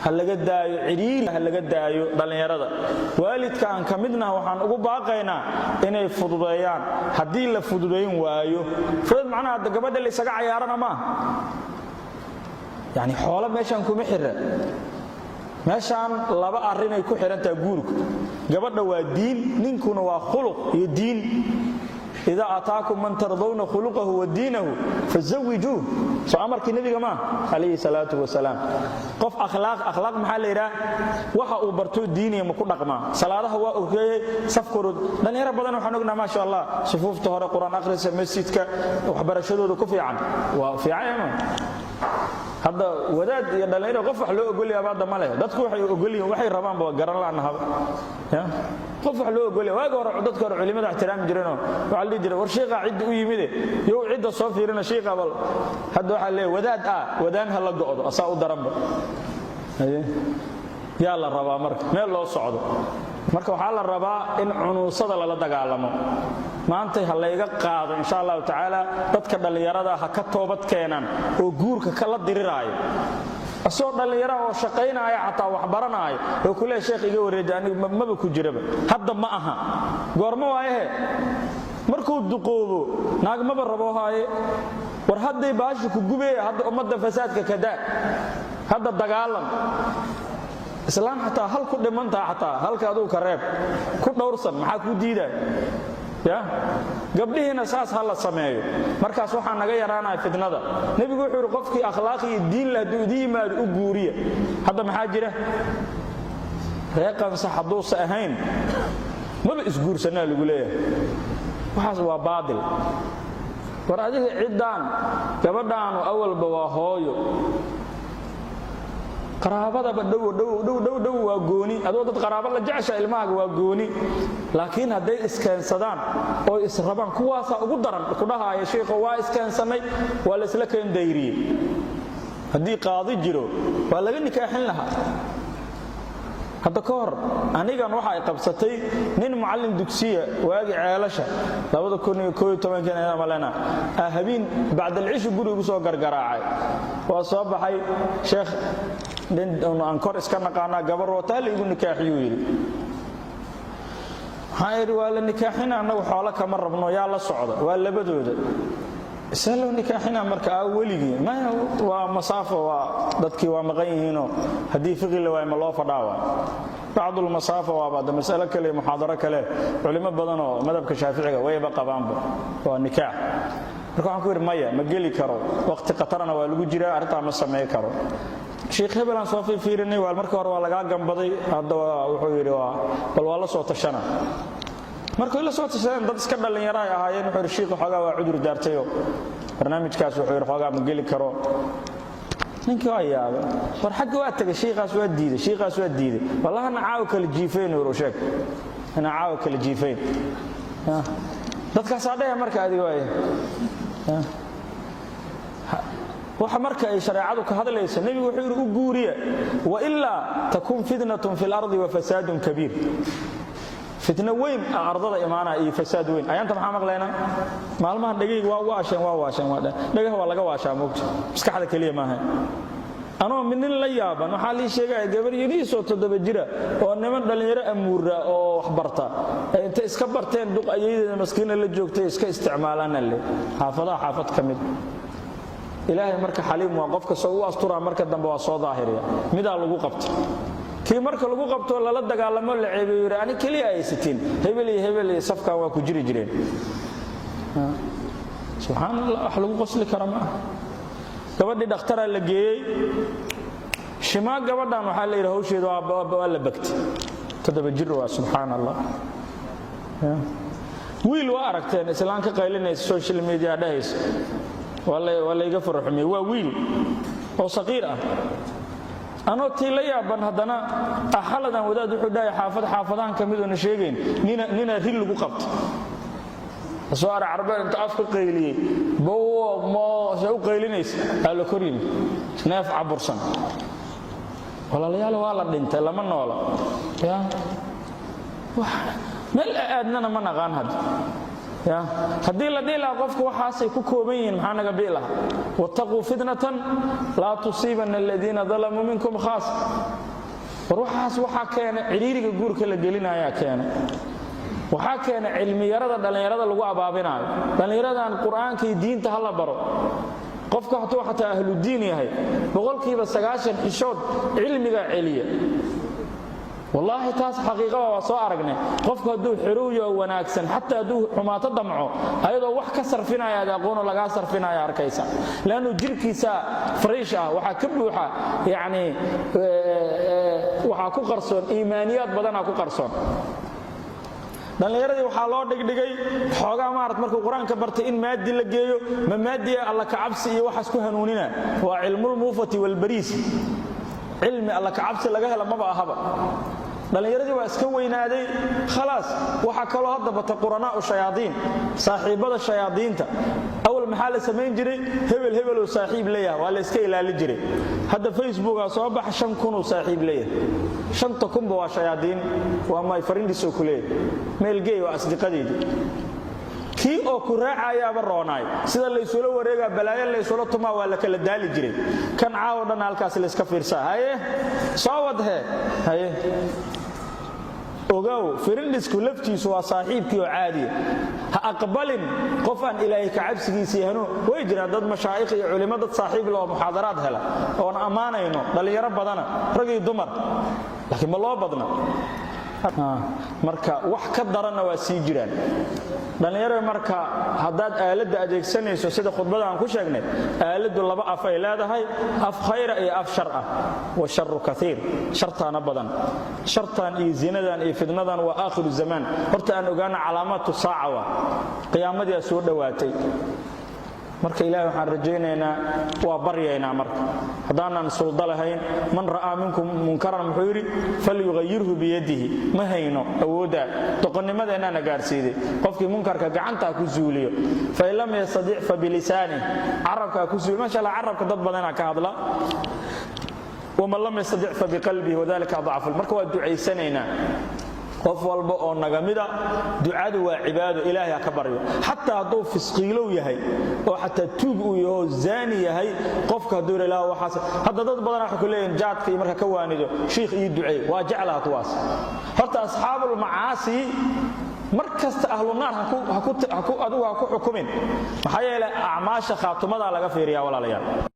Ha laga daayo cidhiiri, ha laga daayo dhallinyarada. Waalidka aan ka midnaha waxaan ugu baaqaynaa inay fududeeyaan. Haddii la fududayn waayo, fudud macnaha hadda gabadha la isaga cayaarana maaha. Yani xoolo meeshaan kuma xira. Meeshaan laba arrinay ku xidhantaha guurku: gabadha waa diin, ninkuna waa khuluq iyo diin. "Idaa ataakum man tardawna khuluqahu wa diinahu fazawijuuh." Soo amarkii nebiga maaha, calayhi salaatu wasalaam? Qof akhlaaq, akhlaaq maxaa la yidhaha? Waxa uu bartoo diiniya ma ku dhaqmaa? Salaadaha waa ogeeyey safkorod. Dhallinyaro badan waxaan ognaa, maasha Allah, sufuufta hore, Qur-aan akhrisa, masjidka, waxbarashadooda ku fiican. Waa fiican. Ma hadda wadaad iyo dhallinyaro qof wax loo ogolyaaba hadda ma leh. Dadku waxay ogolyihin, waxay rabaanba garan la'nahaba. Ya qof wax loo ogolya, waagi hore dadka hore culimada ixtiraami jireenoo waxaa la dhihi jiray, "War shiiqa cidda u yimide, yow cidda soo fiirina shiiqa." Bal hadda waxaa leeyahay, "Wadaad ah, wadaan ha la go'do." Asaa u daranba. Yaa la rabaa marka meel loo socdo? Marka waxaa la rabaa in cunuusada lala dagaalamo. Maantay ha layga qaado, insha allahu tacaala. Dadka dhallinyarada ha ka toobad keenaan oo guurka kala diriraayo. Asagoo dhallinyara oo shaqaynaaya, xataa wax baranaayo, oo ku leeya, "Sheekh, iga wareeji, anigu maba ku jiraba hadda." Ma aha goormo waayahe? Markuu duqoobo naag maba rabo haaye. War hadday baasha ku gubeeya, hadda ummadda fasaadka kadaa, hadda dagaalam. Islaam xataa hal ku dhimantaa, xataa halka aduu ka reeb ku dhowrsan, maxaa kuu diidaya? Ya gabdhihiina saas ha la sameeyo. Markaas waxaa naga yaraanaya fitnada. Nebigu wuxuu yidhi, "Qofkii akhlaaq iyo diin leh hadduu idin yimaado, u guuriya." Hadda maxaa jira? Reeqansa hadduusa ahayn maba isguursanaa lagu leeyahay. Waxaas waa baadil. War adiga ciddaan gabadhaanu awalba waa hooyo, qaraabadaba dhow dhow dhow dhow dhow waa gooni. Adoo dad qaraabo la jecesha ilmahaaga waa gooni, laakiin hadday iskeensadaan oo israbaan, kuwaasaa ugu daran. Ku dhahaaya, "Shiikho, waa iskeensannay, waa la isla keen dayriyey." Haddii qaadi jiro, waa laga nikaaxin lahaa. Hadda ka hor anigan waxa ay qabsatay nin mucallin dugsiya, waagi ceelasha malena, habeen bacdalcishi gurigu soo gargaraacay. Waa soo baxay. "Sheekh, nin aan kor iska naqaanaa gabar wataa, la igu nikaaxiyuu," yidhi. Waxaan idhi, "Waa la nikaaxina, annagu xoolo kama rabno. Yaa la socda?" "Waa labadooda." "See loo nikaaxina marka? Aa weligii?" "Maya, waa masaafo, waa dadkii waa maqan yihiinoo haddii fiqi la waayo ma loo fadhaa?" Waa bacdulmasaafa, waaba hadda mas'alo kale, muxaadaro kale. Culimo badan oo madhabka Shaaficiga wayba qabaanba waa nikaax. Marka waxaan ku yidhi, "Maya, ma geli karo, waqti khatarana waa lagu jiraa, arrintaa ma samey karo. Sheikh hebelaan soo fiirfiirinay." Waa marka hore waa lagaa gambaday. Hadda wuxuu yidhi, "Waa bal waa la soo tashana." Markay la soo tashadeen, dad iska dhallinyaro ay ahaayeen. Wuxuu yidhi, "Shiikhu xoogaa waa cudur daartayo barnaamijkaas." Wuxuu yidhi, "Xoogaa ma geli karo." Ninkii waa yaabay. War xagga waa tegay, shiikaas waa diiday, shiikaas waa diiday. "Wallahana caawa kala jiifayn," uu sheeg, "ina caawa kala jiifayn." Dadkaasaa dhehe. Marka adiga waay waxa marka ay shareecadu ka hadlayso, nebigu wuxuu yidhi, "U guuriya, wailaa takun fitnatun fi lardi wa fasaadun kabiir." Fitno weyn a ardada imaanaya iyo fasaad weyn. Ayaanta maxaa maqlaynaa maalmahan? Dhegayga waa waasheen, waa waasheen, waa dhagaha waa laga waashaa, moogta, maskaxda keliya maaha. Anoo mid nin la yaaban, waxaa lii sheegaya gabar yariisoo 7 jira oo niman dhallinyaro amuura oo wax barta ay intay iska barteen, duq ayaydeeda maskiina la joogtay iska isticmaalaana le xaafadaha, xaafad ka mid. Ilaahay marka xaliim waa, qof kastoo u asturaa, marka dambe waa soo daahiriya. Midaa lagu qabta, kii marka lagu qabto, lala dagaalamo, la ceebeyo, yidhi, "Ani keliya haysatiin, hebel iyo hebel iyo safkan waa ku jiri jireen." Subxaan Allah, wax lagu qosli kara ma aha. Gabadhii dhakhtaraa la geeyey. Shimaa gabadhan waxaa la yidhi, hawsheeda waa la bagtay. 7 jir waa, subxaan Allah. Wiil waa aragteen islaan ka qaylinaysa social media, dhahaysa, "Waa layga faraxumiyey." Waa wiil oo saqiir ah. Anoo tii la yaaban, haddana xaladan wadaad wuxuu dhahay, xaafad xaafadahan ka midoona sheegayn, nina ri lagu qabtay, soo ara carbe inta afka qayliyey se u qaylinaysa, aa la kor yimi neef cabursan. Walaalayaal, waa la dhintay, lama noola. Ya meel aadnana ma naqaan hadda. Ya haddii la dhihi lahaa qofku waxaasay ku kooban yihiin, maxaa naga bi'i lahaa? Wattaquu fitnatan laa tusiibanna aladiina dalamuu minkum khaas. War waxaas waxaa keena cidhiiriga guurka la gelinayaa keena. Waxaa keena cilmiyarada dhallinyarada lagu abaabinaayo. Dhallinyaradan Qur'aanka iyo diinta ha la baro. Qofka hadduu xataa ahludiin yahay, 90% xishood cilmigaa celiya. Wallaahi taas xaqiiqaba waa soo aragnay. Qofku hadduu xerowyo wanaagsan, xataa hadduu xumaato damco, ayadoo wax ka sarfinaya aad aqoonoo lagaa sarfinaya arkaysa, leannu jirkiisa fariish ah, waxaa ka buuxa, yacni waxaa ku qarsoon iimaaniyaad badanaa ku qarsoon. Dhallinyaradii waxaa loo dhigdhigay xoogaa maarat markuu Qur-aanka bartay in maadi la geeyo. Ma maadiya alla kacabsi iyo waxaas ku hanuunina? Waa cilmulmuufati walbariis. Cilmi alla kacabsi laga hela maba ahaba. Dhallinyaradii waa iska weynaaday, khalaas. Waxaa kaloo hadda bata quranaa'u shayaadiin, saaxiibbada shayaadiinta. Awal maxaa la samayn jiray? Hebel hebeluu saaxiib leeyahay, waa la iska ilaali jiray. Hadda Facebooka soo baxa, 5000-uu saaxiib leeyahay. Shanta kunba waa shayaadiin, waa my friends oo ku leeyahay, meelgeey waa asdiqadeydii. Kii oo ku raacayaaba roonaay, sida laysula wareegaa, balaayo laysula tumaa, waa la kala daali jiray. Kan caawo dhan halkaas layska fiirsaa. Haye, soo wadhe, haye. Ogow, friendsku laftiisu waa saaxiibkii oo caadiya. Ha aqbalin qof aan Ilaahay ka cabsigiisii hanuun. Way jiraan dad mashaa'ikh iyo culimo, dad saaxiib leh oo muxaadaraad hela oon ammaanayno, dhallinyaro badana, rag iyo dumar, laakiin ma loo badna. Marka wax ka daranna waa sii jiraan dhallinyaro. Marka haddaad aaladda adeegsanayso, sida khudbada aan ku sheegnay, aaladdu laba af ay leedahay: af khayra iyo af shar ah. Washaru kaiir, shartaana badan. Shartan iyo zinadan iyo fitnadan waa aakhiru zamaan. Horta aan ogaana calaamaatu saaca, waa qiyaamadiia soo dhowaatay. Marka Ilahay waxaan rajaynaynaa, waa baryaynaa. Marka haddaanan suldo lahayn, man ra'aa minkum munkaran, muxuu yidhi? Falyughayirhu biyadihi. Ma hayno awooddaa, doqonnimadeennaana gaarsiiday. Qofkii munkarka gacantaa ku zuuliyo. Fain lam yastadic fabilisaanih, carabkaa ku zuuliyo. Maasha Allah, carabka dad badanaa ka hadla. Waman lam yastadic fabiqalbihi, wadalika adcafu. Marka waa ducaysanaynaa, qof walba oo nagamida. Ducadu waa cibaado, Ilaahay ha ka baryo, xataa hadduu fisqiilow yahay oo xataa tuug uu yaho, zaani yahay. Qofka hadduu yidha ilaah waxaas, hadda dad badan waxay ku leeyihin jaadka iyo marka ka waanido, shiikh ii duceey. Waa jeclaha kuwaas. Horta asxaabulmacaasi mar kasta ahlu naar adigu ha ku xukumin. Maxaa yeelay acmaasha khaatumadaa laga fiiriyaa, walaalayaal.